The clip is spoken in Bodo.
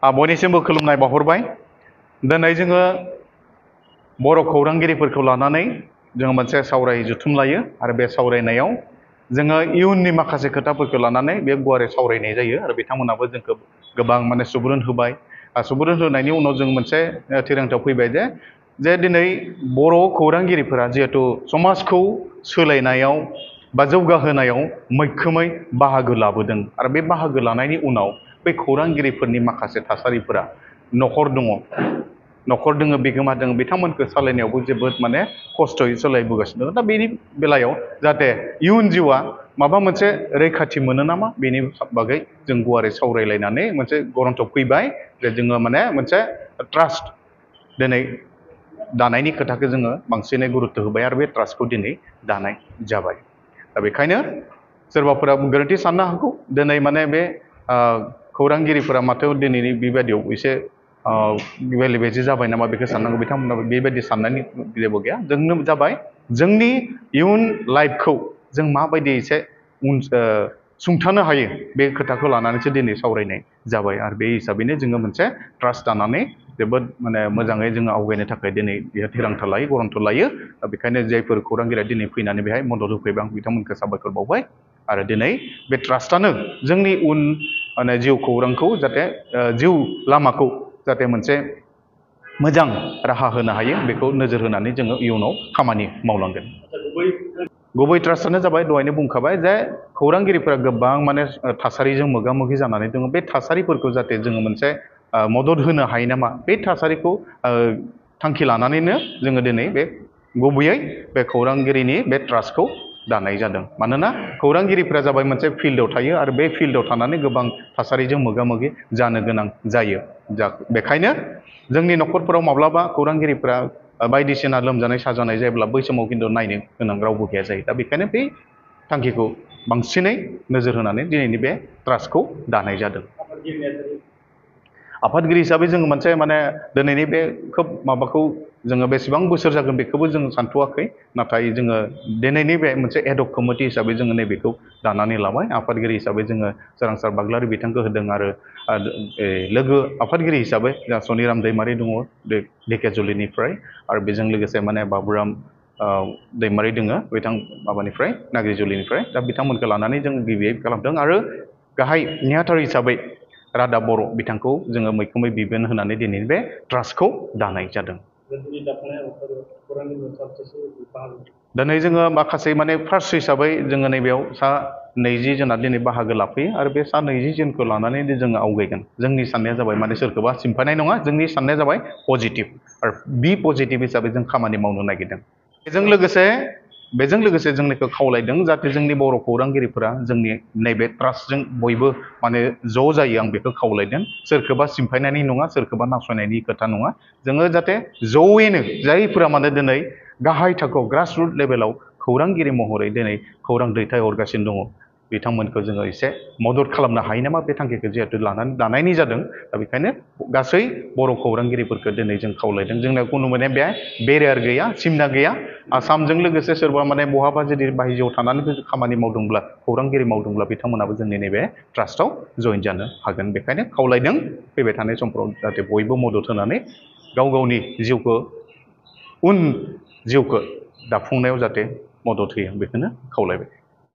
बयनिसिमबो खुलुमनाय बावहरबाय। दिनै जोङो बर' खौरांगिरिफोरखौ लानानै जोङो मोनसे सावराय जथुम लायो आरो बे सावरायनायाव जोङो इयुननि माखासे खोथाफोरखौ लानानै बे गुवारै सावरायनाय जायो आरो बिथांमोनाबो जोंखौ गोबां सुबुरुन होबाय। सुबुरुन होनायनि उनाव जों मोनसे थिरांथायाव फैबाय जे दिनै बर' खौरांगिरिफोरा जिहेथु समाजखौ सोलायनायाव बा जौगाहोनायाव मैखोमै बाहागो लाबोदों आरो बे बाहागो लानायनि उनाव बै खौरांगिरिफोरनि माखासे थासारिफोरा न'खर दङ बिगोमा दङ, बिथांमोनखौ सालायनायावबो जोबोद खस्थ'यै सोलायबोगासिनो दङ। दा बेनि बेलायाव जाहाथे इयुन जिउआ माबा मोनसे रैखाथि मोनो नामा बेनि बागै जों गुवारै सावरायलायनानै मोनसे गरन्थ फैबाय जे जोङो मोनसे ट्रास्ट दिनै दानायनि खोथाखौ जोङो बांसिनै गुरुत्त होबाय आरो बे ट्रास्टखौ दिनै दानाय जाबाय। दा बेखायनो सोरबाफोरा गोरोन्थि साननो हागौ दिनै बे खौरांगिरिफोरा माथो दिनैनि बेबायदियाव एसे बेले बेजे जाबाय नामा बेखौ साननांगौ। बिथांमोना बेबायदि साननायनि जेबो गैया। जोंनो जाबाय जोंनि इयुन लाइफखौ जों माबायदि एसे सुंथानो हायो बे खोथाखौ लानानैसो दिनै सावरायनाय जाबाय आरो बे हिसाबैनो जोङो मोनसे ट्रास्ट दानानै जोबोद मोजाङै जोङो आवगायनो थाखाय दिनै बेहा थिरांथा लायो, गरन्थ लायो। दा बेखायनो जायफोर खौरांगिरिया दिनै फैनानै बेहाय मदद होफैबाय आं बिथांमोनखौ साबायखर बावबाय आरो दिनै बे ट्रास्टआनो जोंनि उन जिउ खौरांखौ जाहाथे जिउ लामाखौ जाहाथे मोनसे मोजां राहा होनो हायो बेखौ नोजोर होनानै जोङो इयुनाव खामानि मावलांगोन। गुबै ट्रास्टआनो जाबाय दहायनो बुंखाबाय जे खौरांगिरिफोरा गोबां थासारिजों मोगा मोगि जानानै दङ। बे थासारिफोरखौ जाहाथे जोङो मोनसे मदद होनो हायो नामा बे थासारिखौ थांखि लानानैनो जोङो दिनै बे गुबैयै बे खौरांगिरिनि बे ट्रास्टखौ दानाय जादों। मानोना खौरांगिरिफोरा जाबाय मोनसे फिल्डआव थायो आरो बे फिल्डआव थानानै गोबां थासारिजों मोगा मोगि जानो गोनां जायो। बेखायनो जोंनि न'खरफोराव माब्लाबा खौरांगिरिफोरा बायदिसिना लोमजानाय साजानाय जायोब्ला बै समाव खिन्थु नायनो गोनां रावबो गैया जायो। दा बेखायनो बै थांखिखौ बांसिनै नोजोर होनानै दिनैनि बे ट्रास्टखौ दानाय जादों। आफादगिरि हिसाबै जोङो मोनसे दिनैनि बे खोब माबाखौ जोङो बेसेबां बोसोर जागोन बेखौबो जों सानथ'वाखै। नाथाय जोङो दिनैनि बे मोनसे एडहक कमिटि हिसाबै जोङो नैबेखौ दानानै लाबाय। आफादगिरि हिसाबै जोङो सोरांसार बाग्लारि बिथांखौ होदों आरो लोगो आफादगिरि हिसाबै जोंहा सनिराम दैमारि दङ धेकियाजुलिनिफ्राय आरो बेजों लोगोसे बाबुराम दैमारि दङ बिथां माबानिफ्राय नाग्रिजुलिनिफ्राय। दा बिथांमोनखौ लानानै जों गिबियै खालामदों आरो गाहाय नेहाथारि हिसाबै रादाब बर' बिथांखौ जोङो मैखोमै बिबान होनानै दिनैनि बे ट्रास्टखौ दानाय जादों। दिनै जोङो माखासे फार्स्ट हिसाबै जोङो नैबेयाव सा 20 जना दिनै बाहागो लाफैयो आरो बे सा 20 जनखौ लानानै जोङो आवगायगोन। जोंनि साननाया जाबाय सोरखौबा सिम्फायनाय नङा, जोंनि साननाया जाबाय पजिटिभ आरो बि पजिटिभ हिसाबै जों खामानि मावनो नागिरदों। बेजों लोगोसे जोंनिखौ खावलायदों जाहाथे जोंनि बर' खौरांगिरिफोरा जोंनि नैबे ट्रास्टजों बयबो ज' जायो। आं बेखौ खावलायदों। सोरखौबा सिम्फायनायनि नङा, सोरखौबा नासयनायनि खोथा नङा। जोङो जाहाथे ज'यैनो जायफोरा दिनै गाहाय थाखोआव ग्रासरुट लेभेलाव खौरांगिरि महरै दिनै खौरां दैथायहरगासिनो दङ बिथांमोनखौ जोङो एसे मदद खालामनो हायो नामा बे थांखिखौ जिहेतु लानानै दानायनि जादों। दा बेखायनो गासै बर' खौरांगिरिफोरखौ दिनै जों खावलायदों। जोंना खुनु बेहाय बेरियार गैया, सिमना गैया। आसामजों लोगोसे सोरबा बहाबा जुदि बायजोआव थानानै खामानि मावदोंब्ला खौरांगिरि मावदोंब्ला बिथांमोनाबो जोंनि नैबे ट्रास्टआव जइन जानो हागोन। बेखायनो खावलायदों फैबाय थानाय समफ्राव जाहाथे बयबो मदद होनानै गाव गावनि उन जिउखौ दाफुंनायाव जाहाथे मदद होयो बेखौनो खावलायबाय।